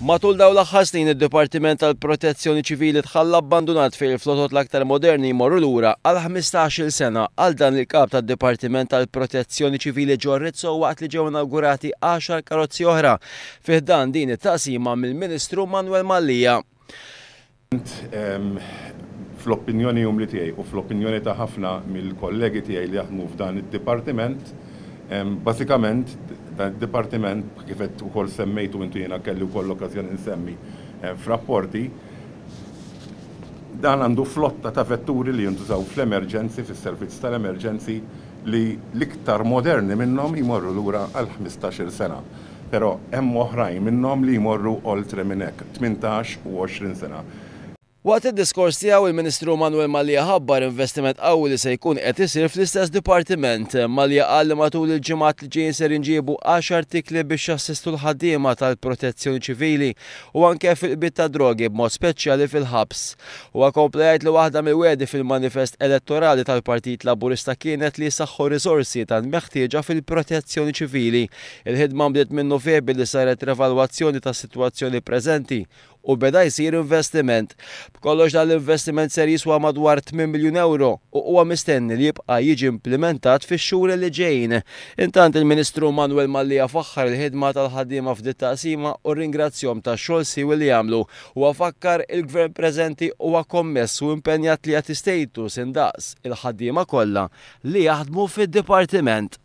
Matul dawn l-aħħar snin id-Dipartiment tal-Protezzjoni Ċivili tħalla abbandunat fejn il-flotot l-aktar moderni jmorru lura għal 15-il sena qal dan il-Kap tad-Dipartiment tal-Protezzjoni Ċivili John Rizzo waqt li ġew inawgurati għaxar karozzi oħra fi ħdan din it-taqsima mill-Ministru Manuel Mallia. Fl-opinjoni umli tiegħi u fl-opinjoni ta' ħafna mill-kollegi tiegħi li jaħdmu f'dan id-dipartiment, bażikament dan id-dipartiment, kif qed ukoll semmejtu intu jiena kelli wkoll l-okkażjoni nsemmi f'rapporti, dan għandu flotta ta' vetturi li jintużaw fl-emerġenzi, fis-servizz tal-emerġenzi, li l-iktar moderni minnhom jmorru lura għal 15-il sena. Però hemm oħrajn minnhom li jmorru oltre minn hekk, 18 u 20 sena. Waqt id-diskors tiegħu, il-Ministru Manuel Mallia ħabbar investiment qawwi li se jkun qed isir fl-istess dipartiment. Mallia qal li matul il-ġimgħat li ġejjin ser jinġiebu għaxar artikli biex jassistu l-ħaddiema tal-Protezzjoni Ċivili u anke fil-qbid tad-drogi b'mod speċjali fil-ħabs. Huwa kompla jgħid li waħda mill-wegħdi fil-manifest elettorali tal-Partit Laburista kienet li jsaħħu r-riżorsi tant meħtieġa fil-Protezzjoni Ċivili. Il-ħidma nbdiet minnufih billi saret revalwazzjoni tas-sitwazzjoni preżenti u beda jsir investiment. B'kollox dan l-investiment ser jiswa madwar 8 miljun ewro u huwa mistenni li jibqa' jiġi implimentat fix-xhur li ġejjin. Intant il-Ministru Manuel Mallia faħħar il-ħidma tal-ħaddiema f'dit-taqsima u rringrazzjahom tax-xogħol siewi li jagħmlu. Huwa fakkar il-Gvern preżenti huwa kommess u impenjat li jagħti status indaqs il-ħaddiema kollha li jaħdmu fid-dipartiment.